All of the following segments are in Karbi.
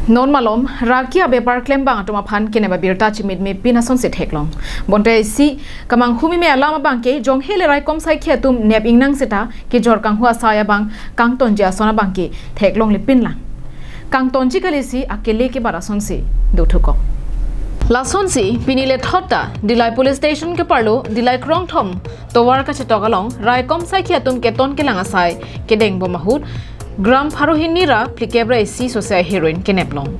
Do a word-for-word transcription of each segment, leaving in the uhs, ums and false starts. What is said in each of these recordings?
Non malom raki abepar klembang atum aphan kenep abirta chimitme pin asonsi theklong. Bonta isi kamanghu meme alam abangke jonghe le raikom saikhi atum nep ingnang seta kejor kanghu asai abang kangtonji ason abangke theklongle pinlang. Kangtonji kalisi akele kebat asonsi dothuko. Lasonsi pini le thot ta Dillai Police Station keparlo Dillai Krongthom tovar kachetok along raikom saikhi atum keton kelang asai kedeng bom ahut gram pharo hini ra phlikep ra isi sose heroin keneplong.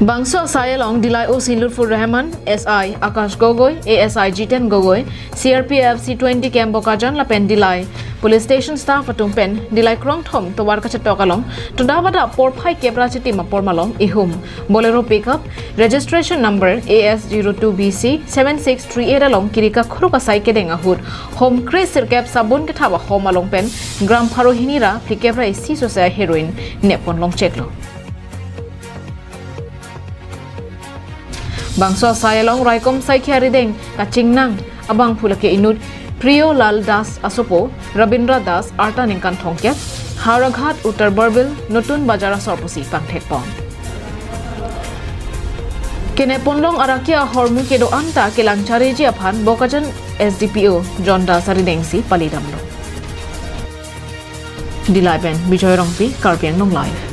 Bangso asai along Dillai O C Lutfur Rahman, S I Akash Gogoi, A S I Jiten Gogoi, C R P F C twenty Camp Bokajan lapen Dillai Police Station staff atum pen Dillai Krongthom tovar kachetok along toda bada porphai kep ra chitim apor malom ihum Bolero pickup registration number A S zero two B C seven six three eight along kiri kakhruk asai kedeng ahut hom kre sirkep sabun kethap ahom along pen gram pharo hini ra phlikep ra isi sose heroin neppon longcheklo. Bangso asai along raikom saikhi arideng kachingnang abangphu lake inut Priyo Lal Das asopo Rabindra Das arta ningkan thomkep, Howraghat Uttar Borbil Notun Bajar asor pusi pangthekpon. Kenepponlong araki ahormu kedo-an ta kelang chariji aphan Bokajan S D P O John Das aridengsi palidamlo. Dillai pen Bijoy Rongpi, Karbi Anglong Live.